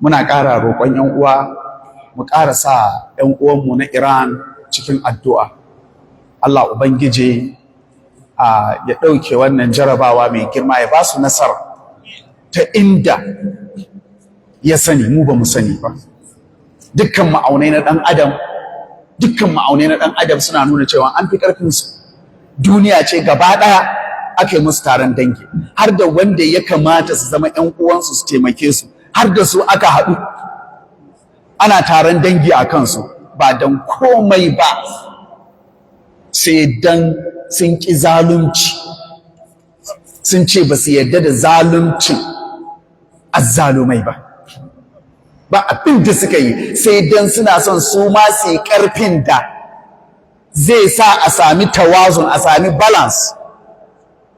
Muna ƙara roƙon 'yan uwa mu ƙara sa 'yan uwanmu na Iran cikin addu'a. Allah Ubangiji ya ɗauke wannan jarabawa mai girma, ya ba su nasara ta inda ya sani, mu ba mu sani ba. Dukkan ma'aunai na ɗan adam, dukkan ma'aunai na ɗan adam suna nuna cewa an fi ƙarfinsu. Duniya ce gaba ɗaya aka yi musu taron dangi, har da wanda ya kamata su zama 'yan uwansu su taimake su, har da su aka haɗu ana taron dangi a kansu, ba don komai ba sai don sun ƙi zalunci, sun ce ba su yarda da zaluncin azzalumai ba. Ba abin da suka yi sai don suna son su ma su yi ƙarfin da zai sa a sami tawazun, a sami balance,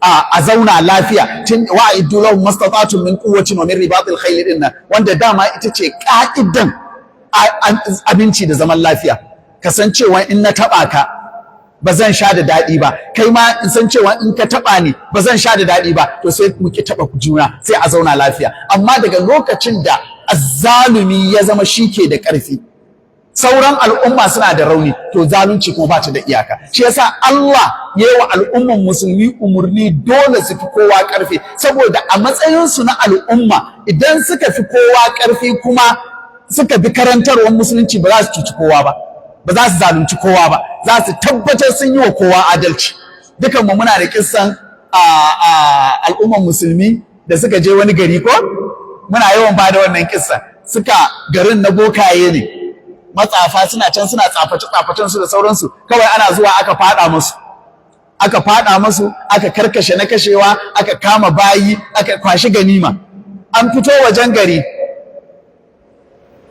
a zauna lafiya. Tun وأعدوا لهم ما استطعتم من قوة ومن رباط الخيل din nan, wanda dama ita ce ka'idan abinci da zaman lafiya. Kasancewa in na taba ka ba zan sha da daɗi ba, kai ma in san cewa in ka taba ni ba zan sha da daɗi ba, to sai mu ki taba juna, sai a zauna lafiya. Amma daga lokacin da azzalumi ya zama shi ke da ƙarfi, sauran al'umma suna da rauni, to zalunci kuma ba ta da iyaka. Shi yasa Allah ya yi wa al'umman musulmi umarni dole su fi kowa ƙarfi, saboda a matsayinsu na al'umma, idan suka fi kowa ƙarfi kuma suka bi karantarwar musulunci, ba za su cuci kowa ba, ba za su zalunci kowa ba, za su tabbatar sun yi wa kowa adalci. Dukan mu muna da kissan a al'umman musulmi da suka je wani gari, ko muna yawan ba da wannan kissa. Suka garin na bokaye ne, matsafa suna can suna tsaface tsafacen su da sauransu. Kawai ana zuwa aka fada musu, aka fada musu, aka karkashe na kashewa, aka kama bayi, aka kwashi ganima. An fito wajen gari,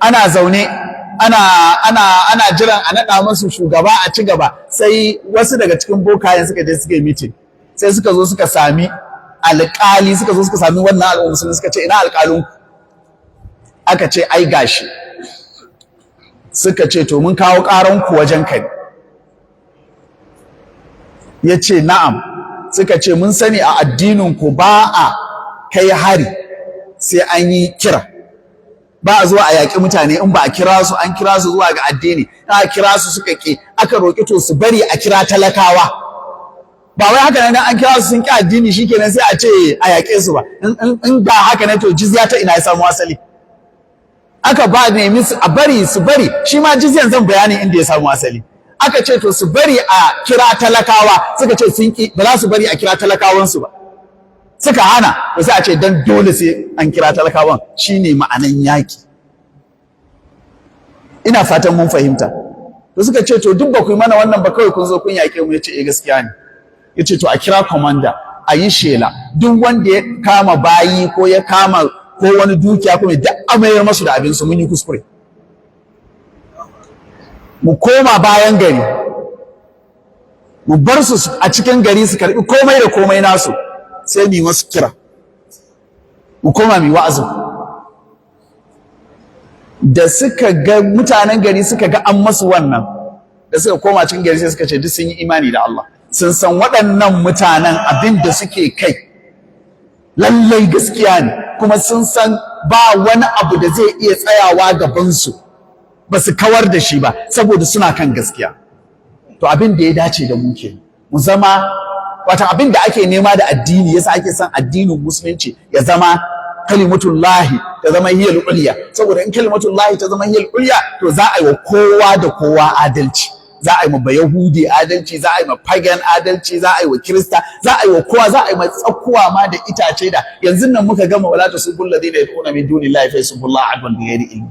ana zaune ana jiran a naɗa musu shugaba a ci gaba, sai wasu daga cikin bokayen suka je suka yi meeting. Sai suka zo suka sami alƙali, suka zo suka sami wannan al'umma musulmi, suka ce, "Ina alƙalinku?" Aka ce, "Ai gashi." Suka ce, "To, mun kawo ƙaranku wajen kai." Ya ce, "Na'am." Suka ce, "Mun sani a addininku ba a kai hari sai an yi kira, ba a zuwa a yaƙi mutane in ba a kira su, an kira su zuwa ga addini. Aka kira su suka ƙi, aka roƙi to su bari a kira talakawa. Ba wai haka nan an kira su sun ƙi addini shikenan sai a ce a yaƙe su ba. In ba haka ne, to jizya ta ina ya samu asali?" Aka ba nemi su a bari, su bari shi ma jizyan, zan bayani inda ya samu asali. Aka ce to su bari a kira talakawa, suka ce sun ki, ba za su bari a kira talakawansu ba, suka hana. To sai a ce dan dole sai an kira talakawan, shine ma'anan yaki. Ina fatan mun fahimta. To suka ce, "To, duk ba ku yi mana wannan ba, kawai kun zo kun yaƙe mu." Yace, "Eh, gaskiya ne." Yace, "To, a kira commander, a yi shela, duk wanda ya kama bayi ko ya kama ko wani dukiya kuma, duk a mayar masu da abinsu, mun yi kuskure. Mu koma bayan gari, mu bar su a cikin gari su karbi komai da komai nasu, sai mu yi masu kira, mu koma mu yi wa'azin." Da suka ga mutanen gari suka ga an masu wannan, da suka koma cikin gari sai suka ce duk sun yi imani da Allah, sun san waɗannan mutanen abin da suke kai lallai gaskiya ne, kuma sun san ba wani abu da zai iya tsayawa gabansu ba su kawar da shi ba, saboda suna kan gaskiya. To, abin da ya dace da mu ke mu zama, wata abin da ake nema da addini, yasa ake son addinin musulunci ya zama كلمة الله ta zama هي العليا, saboda in كلمة الله ta zama هي العليا, to za a yi wa kowa da kowa adalci. Za a yi ma Bayahudi adalci, za a yi ma pagan adalci, za a yi wa Kirista, za a yi wa kowa, za a yi ma tsakkuwa ma da itace. Da yanzu nan muka gama ولا تسبوا الذين يدعون من دون الله فيسبوا الله عدوا بغير علم.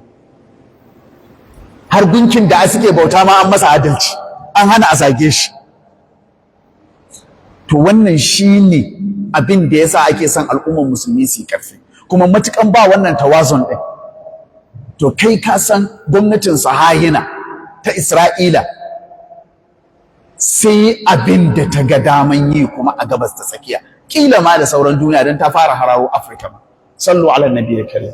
Har gunkin da suke bauta ma an masa adalci, an hana a zage shi. To, wannan shine abin da yasa ake son al'ummar musulmi su yi karfi. Kuma matukan ba wannan tawazun din, to kai ka san gwamnatin sahayina ta Isra'ila sai abin da ta ga daman yi kuma a Gabas ta Tsakiya, kila ma da sauran duniya, don ta fara hararo Afirka ma. صلوا على النبي الكريم.